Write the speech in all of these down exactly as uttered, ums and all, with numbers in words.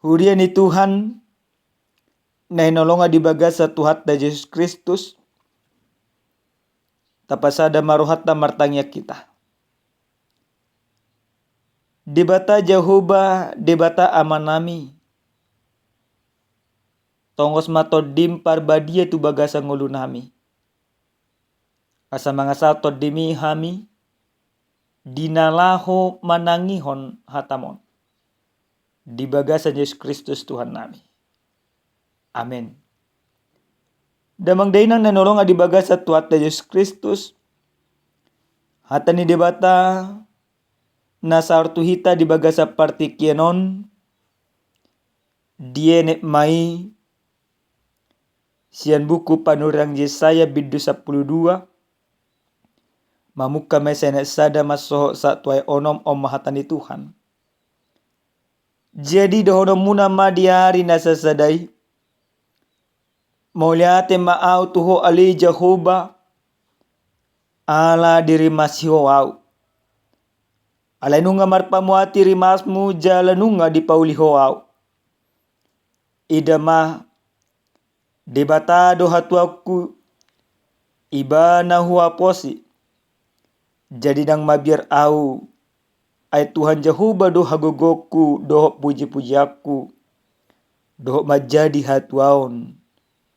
Huria ni Tuhan, na hinaholongan di bagasan Tuhanta Jesus Kristus, tapasada ma rohanta martangiang hita. Debata Jahowa, Debata Amanami, tongos ma TondiM Parbadia tu bagasan ngolunami, asa mangasahon TondiMi hami di na laho manangihon hataMon di bagasan Jesus Kristus Tuhannami. Amen. Damang dainang na hinaholongan di bagasan Tuhanta Jesus Kristus, hata ni Debata na saor tu hita di bagasan partingkian on, dienet ma i sian buku Panurirang Jesaya bindu sampulu dua, mamungka ma i sian ayat sada mansohot sahat tu ayat onom. On ma hata ni Tuhan. Jadi dohononmuna ma di ari na sasada i: Mauliate ma ahu tu Ho ale Jahowa, ala dirimasi Ho ahu. Alai nunga marpamuati rimasMu jala nunga dipauli Ho ahu. Ida ma, Debata do hatuaonku, Ibana huaposi. Jadi ndang mabiar ahu, ai Tuhan Jahowa do hagogoonku dohot pujipujianku, dohot manjadi hatuaon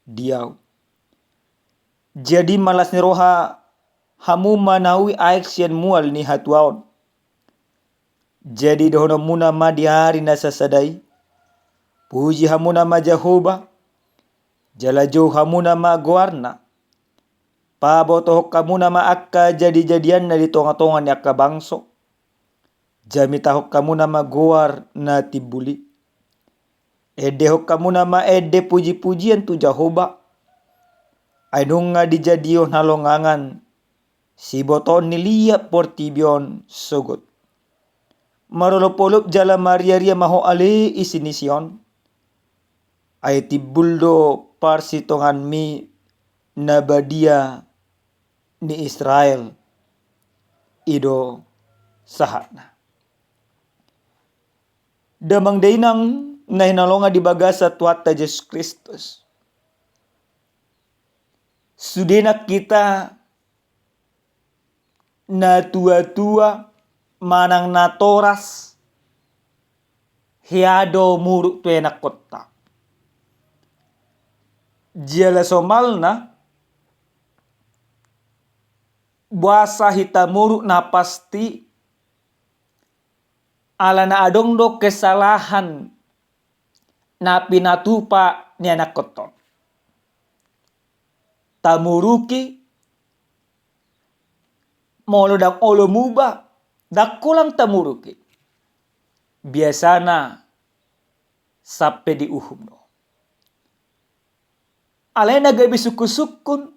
di ahu. Jadi ma las ni roha hamu manaui aek sian mual ni hatuaon. Jadi dohononmuna ma di ari na sasada i: Puji hamuna ma Jahowa, jala jou hamuna ma goarna. Pabotohon hamuna ma angka jadijadianna di tongatonga ni angka bangso. Jamitahon hamuna ma goar na timbul i. Endehon hamuna ma ende pujipujian tu Jahowa. Ai nunga dijadihon halongangan sibotoon ni liat portibi on sogot. Marolopolop jala mariaria ma ho ale isi ni Sion. Ai timbul do parsitonganmi na badia ni Israel. I do sahatna. Damang dainang na hinaholongan di bagasan Tuhanta Jesus Kristus. Sude nang hita natuatua manang natoras, hea do muruk tu ianakkonta. Jala somalna, boasa hita muruk? Na pasti alana adong do kesalahan na pinatupa ni ianakkonta on. Tamuruki, molo ndang olo muba, ndang holan tamuruki. Biasana sampe diuhum do. Alai na gabe sungkunsungkun,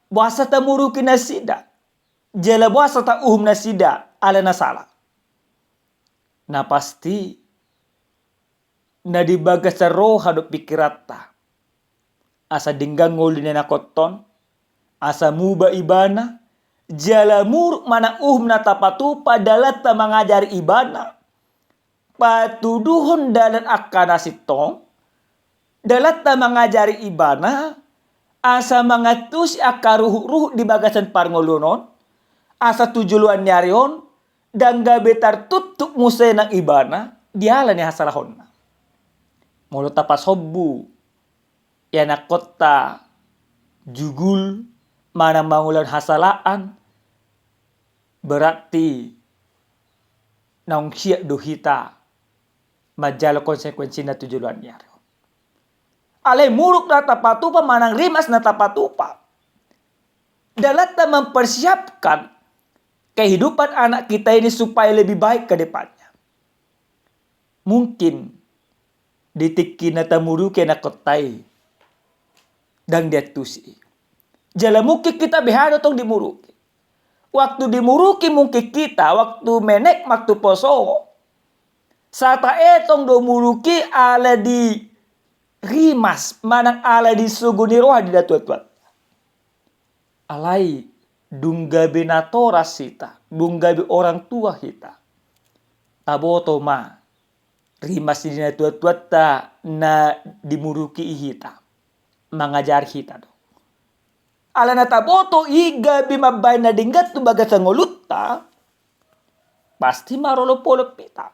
boasa tamuruki nasida, jala boasa tauhum nasida ala na sala. Na pasti, na di bagasan roha dohot pingkiranta. Asa denggan ngolu ni ianakkonta on, asa muba ibana, jala muruk manang uhum na tapatupa dalanta mangajari ibana, patuduhon dalan angka na sintong, dalanta mangajari ibana, asa mangantusi angka ruhutruhut di bagasan parngoluon on, asa tu joloan ni ari on, ndang gabe tartuktuk muse nang ibana, diala ni hasalahonna. Molo tapasombu ianakkonta jugul manang mangulahon hasalaan, berarti naung siap do hita manjalo konsekuensina tu joloan ni ari on. Alai muruk na tapatupa manang rimas na tapatupa, dalanta mempersiapkan kehidupan anak kita ini supaya lebih baik ke depannya. Mungkin di tingki na tamuruki ianakkonta i, ndang diantusi. Jala mungkin hita beha do tong dimuruki. Waktu dimuruki mungkin hita, waktu menek, waktu poso, sai taetong do muruki ala di rimas manang ala di sogo ni roha di natuatuanta. Alai dung gabe natoras hita, dung gabe orang tua hita, taboto ma rimas ni natuatuanta na dimuruki i hita, mangajari hita do. Alana taboto i gabe mambahen na denggan tu bagasan ngolunta, pasti marolopolop hita.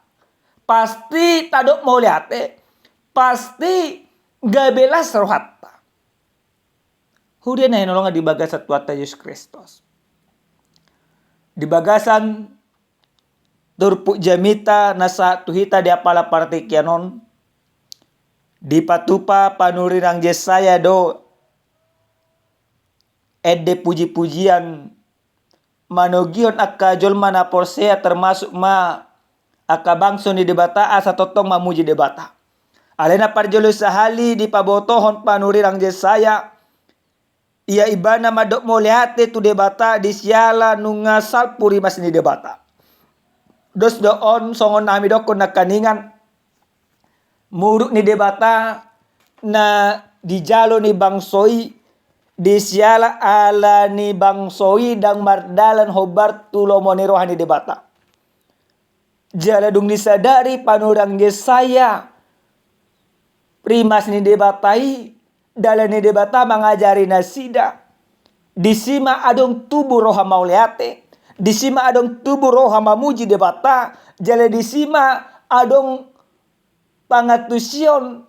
Pasti tadok mauliate, pasti gabe las rohanta. Huria na hinaholongan di bagasan Tuhanta Jesus Kristus, di bagasan turpuk jamita na sahat tu hita di apala partingkian on, dipatupa panurirang Jesaya do ende pujipujian manogihon angka jolma na porsea, termasuk ma angka bangso ni Debata, asa tongtong mamuji Debata. Alai na parjolo sahali dipabotohon panurirang Jesaya, ia ibana mandok mauliate tu Debata di siala nunga salpu rimas ni Debata. Dos do on songon na hami dokkon nangkaningan, muruk ni Debata na dijalo ni bangso i, di siala ala ni bangso i ndang mardalan hombar tu lomo ni roha ni Debata. Jala dung disadari panurirang Jesaya rimas ni Debata i, dalan ni Debata mangajari nasida, disi ma adong tubu roha mauliate, disi ma adong tubu roha mamuji Debata, jala disi ma adong pangantusion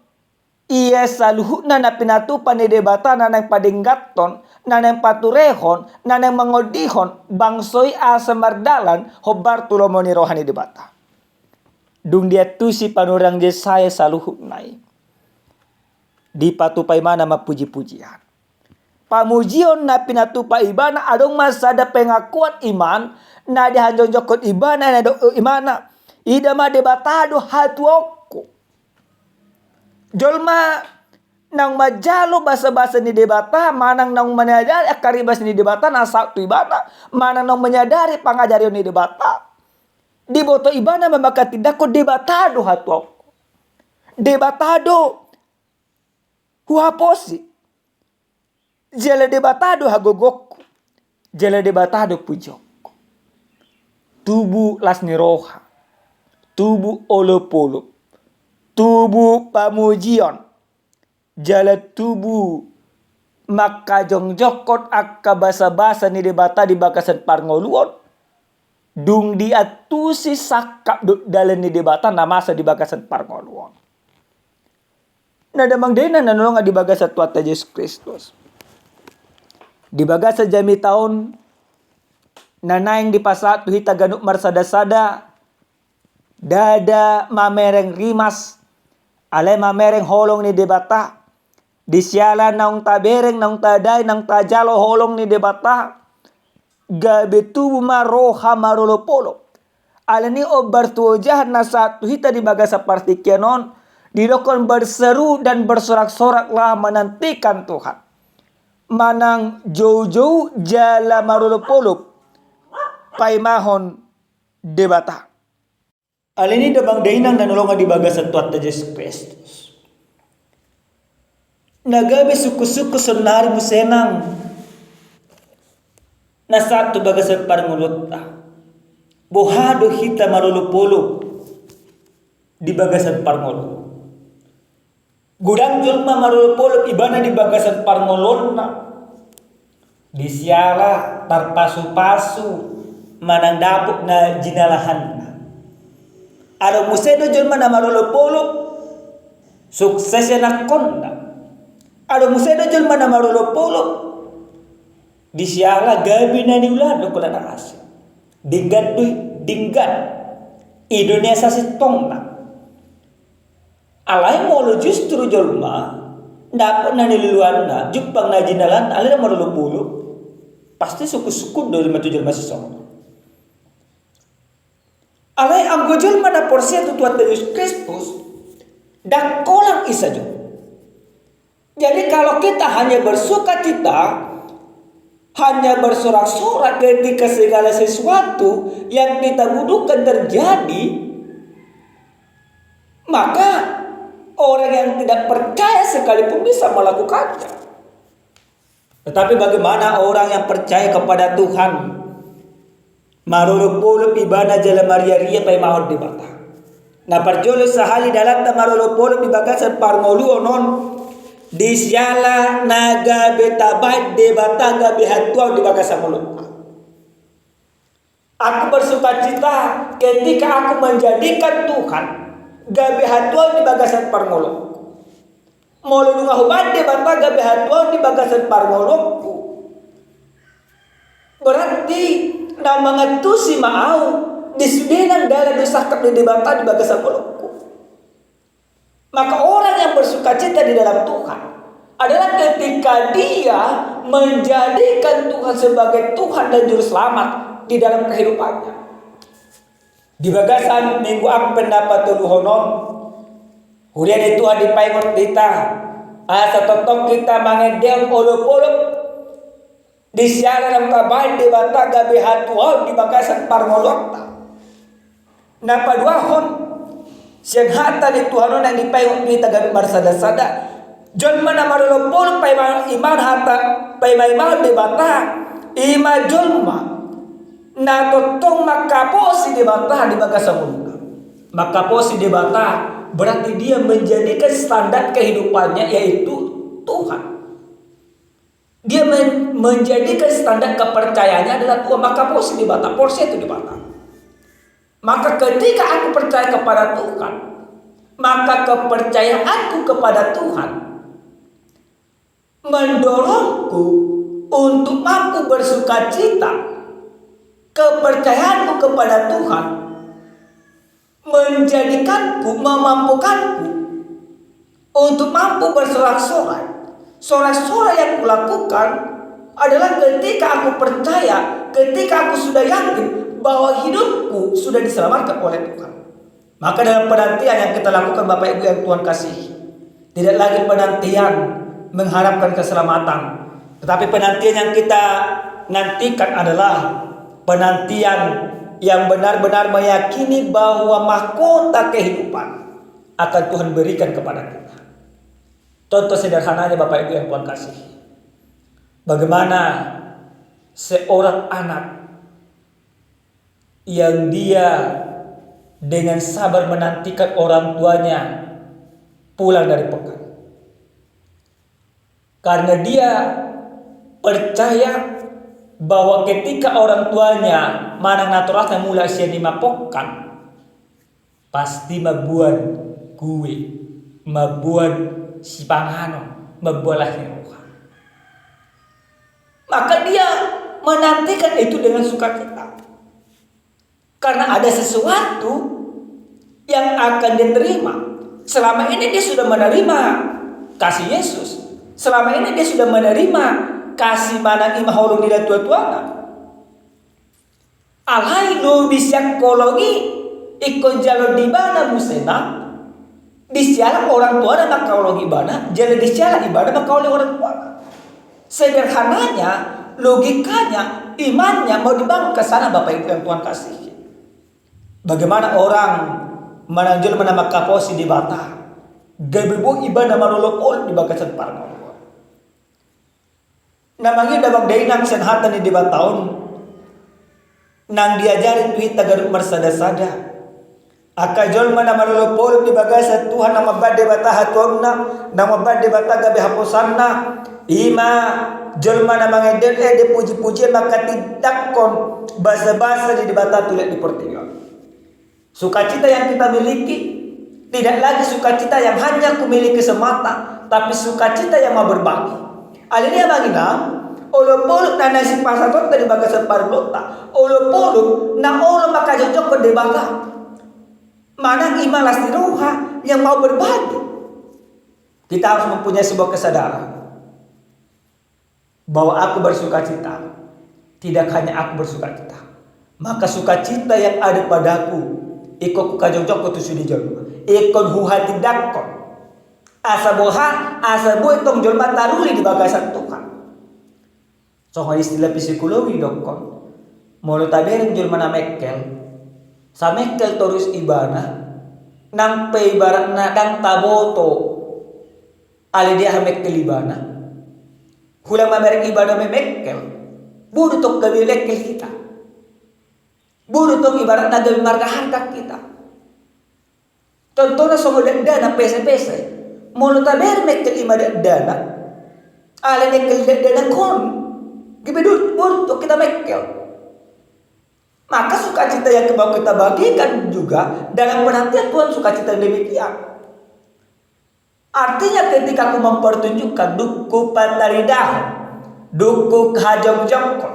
ia saluhutna na pinatupa ni Debata na naeng padengganhon, na naeng paturehon, na naeng mangondihon bangso i asa mardalan hombar tu lomo ni roha ni Debata. Dung diantusi panurirang Jesaya saluhutna i, dipatupa ibana ma pujipujian. Pamujion na pinatupa ibana adong ma sada pengakuan iman na dihajongjongkon ibana, na didok ibana, ida ma Debata do hatuaonku. Jolma naung manjalo basabasa ni Debata, manang naung manyadari angka rimas ni Debata na saut tu ibana, manang naung manyadari pangajarion ni Debata, diboto ibana ma mangkatindangkon Debata do hatuaonku. Debata do huhaposi. Jala Debata do hagogoonku. Jala Debata do pujionku. Tubu las ni roha. Tubu olopolop. Tubu pamujion. Jala tubu mangkajongjongkon angka basabasa ni Debata di bagasan parngoluon. Dung diantusi sangkap dohot dalan ni Debata na masa di bagasan parngoluon. Na damang dainang na hinaholongan di bagasan Tuhanta Jesus Kristus. Di bagasan jamita on na naeng dipasahat tu hita ganup marsadasada, ndada mamereng rimas, alai mamereng holong ni Debata. Di siala naung tabereng, naung tadai, naung tajalo holong ni Debata, gabe tubu ma roha marolopolop. Alani i, ombar tu ojahan na sahat tu hita di bagasan partingkian on, didokkon berseru dan bersorak-soraklah menantikan Tuhan. Manang joujou jala marolopolop paimahon Debata. Alani i, damang dainang na hinaholongan di bagasan Tuhanta Jesus Kristus. Na gabe sungkun-sungkun saonari muse nang na sahat tu bagasan parngoluonta. Boha do hita marolopolop di bagasan parngoluon? Godang jolma marolopolop ibana di bagasan parngoluonna di siala tarpasupasu manang dapot na jinalahanna. Adong muse do jolma na marolopolop sukses anakkonna. Adong muse do jolma na marolopolop di siala gabe na niula do holan asa denggan do i, denggan. I do na sasintongna. Alai molo justru jolma dapot na niluluanna, jumpang na jinalahanna, alai na marolopolop, pasti sungkun-sungkun do i ma tu jolma sisongon. Alai anggo jolma na porsea tu Tuhanta Jesus Kristus, ndang holan i sajo. Jadi, kalau kita hanya bersukacita, hanya bersorak-sorak ketika segala sesuatu yang kita butuhkan terjadi, maka orang yang tidak percaya sekalipun bisa melakukannya. Tetapi bagaimana orang yang percaya kepada Tuhan? Marolopolop ibana jala mariaria paimahon Debata. Na parjolo sahali dalanta marolopolop di bagasan parngoluon on, di siala na gabe tabaen Debata gabe hatuaon di bagasan ngolunta. Aku bersukacita ketika aku menjadikan Tuhan gabe hatuaon di bagasan parngoluonku. Molo nunga hubaen Debata gabe hatuaon di bagasan parngoluonku, berarti na mangantusi ma au di sude nang dalan na sangkap ni Debata di bagasan ngolungku. Maka orang yang bersukacita di dalam Tuhan adalah ketika dia menjadikan Tuhan sebagai Tuhan dan Juru Selamat di dalam kehidupannya. Di bagasan Minggu Advent na patoluhon on, huria ni Tuhan, dipaingot hita asa tongtong hita mangendehon olopolop di siala na tabaen Debata gabe hatuaon di bagasan parngoluonta. Na paduahon, sian hata ni Tuhan on na dipaingot hita ganup marsadasada, jolma na marolopolop paima-, imaon hata, paima-imaon Debata, ima jolma na tongtong mangkaposi Debata di bagasan ngoluna. Mangkaposi Debata berarti dia menjadikan standar kehidupannya yaitu Tuhan. Dia men-, menjadikan standar kepercayaannya adalah Tuhan, mangkaposi Debata, porsea tu Debata. Maka ketika aku percaya kepada Tuhan, maka kepercayaanku kepada Tuhan mendorongku untuk mampu bersukacita. Kepercayaanku kepada Tuhan menjadikanku, memampukanku untuk mampu bersorak-sorai. Sorak-sorai yang kulakukan adalah ketika aku percaya, ketika aku sudah yakin bahwa hidupku sudah diselamatkan oleh Tuhan. Maka dalam penantian yang kita lakukan, Bapak Ibu yang Tuhan kasihi, tidak lagi penantian mengharapkan keselamatan, tetapi penantian yang kita nantikan adalah penantian yang benar-benar meyakini bahwa mahkota kehidupan akan Tuhan berikan kepada kita. Contoh sederhananya, Bapak Ibu yang Tuhan kasihi, bagaimana seorang anak yang dia dengan sabar menantikan orang tuanya pulang dari pekan. Karena dia percaya bahwa ketika orang tuanya manang natorasna mulak sian i mampokan, pasti mamboan kue, mamboan sipanganon, mamboan las ni roha. Maka dia menantikan itu dengan sukacita. Karena ada sesuatu yang akan dia terima. Selama ini dia sudah menerima kasih Yesus. Selama ini dia sudah menerima kasih manang ima holong ni natuatuana. Alai lobi sian holong i ingkon jalo di ibana muse nang di siala orang tuana mangkaholongi ibana, jala di siala ibana mangkaholongi orang tuana. Sederhananya, logikanya, imannya mau dibangun ke sana, Bapak Ibu yang Tuhan kasihi. Bagaimana orang manang jolma na mangkaposi Debata, gabe boi ibana marolopolop di bagasan parngoluon. Na mangido damang dainang sian hata ni Debata on, nang diajari tu hita ganup marsadasada. Angka jolma na marolopolop di bagasan Tuhan, na mambaen Debata hatuaonna, na mambaen Debata gabe haposanna, ima jolma na mangendehon ende pujipujian manghatindanghon basabasa ni Debata tu halak ni portibi on. Sukacita yang kita miliki tidak lagi sukacita yang hanya kumiliki semata, tapi sukacita yang mau berbagi. Alani i amang inang, olopolop na naeng sipasahatonta di bagasan parngoluonta, olopolop na olo manghajongjongkon Debata. Manang ima las ni roha yang mau berbagi. Kita harus mempunyai sebuah kesadaran bahwa aku bersukacita, tidak hanya aku bersukacita. Maka sukacita yang ada padaku, ingkon huhajongjongkon tu sude jolma. Ingkon huhatindanghon. Asa boha, asa boi tong jolma taruli di bagasan Tuhan. Songon istilah psikologi dohonon, molo tabereng jolma na mengkel, sai mengkel torus ibana, nang pe ibaratna ndang taboto ale dia hamengkel ibana. Hulang mamereng ibana memengkel, bodo tong gabe mengkel hita. Bodo tong ibaratna gabe marga harkat hita. Contohna songon dakdanak pesepese. Molo tabereng mengkel i ma dakdanak, alai mengkel dakdanak on, gabe boru tu hita mengkel. Maka sukacita yang mau kita bagikan juga dalam penantian Tuhan sukacita yang demikian. Artinya ketika aku mempertunjukkan dung hupataridahon, dung huhajongjongkon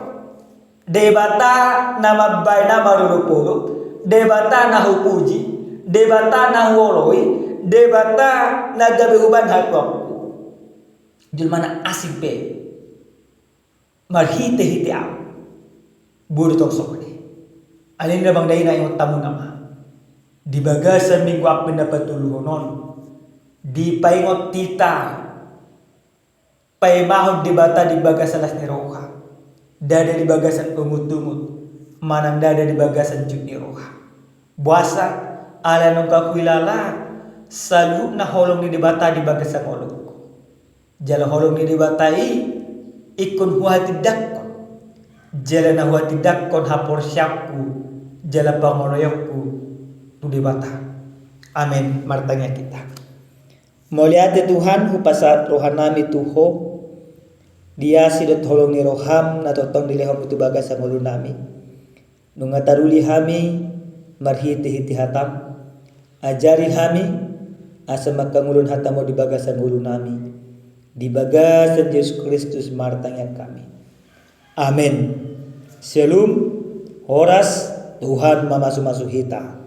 Debata na mambahen na marolopolop, Debata na hupuji, Debata na huoloi, Debata na gabe hubahen hatuaonku. Jolma na asing pe marhitehite au. Boru tong songon i. Alani na bang daina, ingot hamu nama, di bagasan Minggu Advent na patoluhon on, dipaingot hita paimahon Debata di bagasan las ni roha, ndada di bagasan ungutungut, manang ndada di bagasan jut ni roha. Boasa? Ala nunga huhilala saluhutna holong ni Debata di bagasan ngolungku. Jala holong ni Debata i ingkon huhatindangkon, jala na huhatindangkon haporseaonku jala pangoloionku tu Debata. Amen. Martangiang hita. Mauliate Tuhan, hupasahat rohanami tu Ho, di asi dohot holong ni roham na tongtong dilehonmu tu bagasan ngolunami. Nunga taruli hami marhitehite hatam, ajari hami asa mangkangoluhon hatam on di bagasan ngolunami. Di bagasan Jesus Kristus martangiang hami. Amen. Syalom. Horas. Tuhan mamasumasu hita.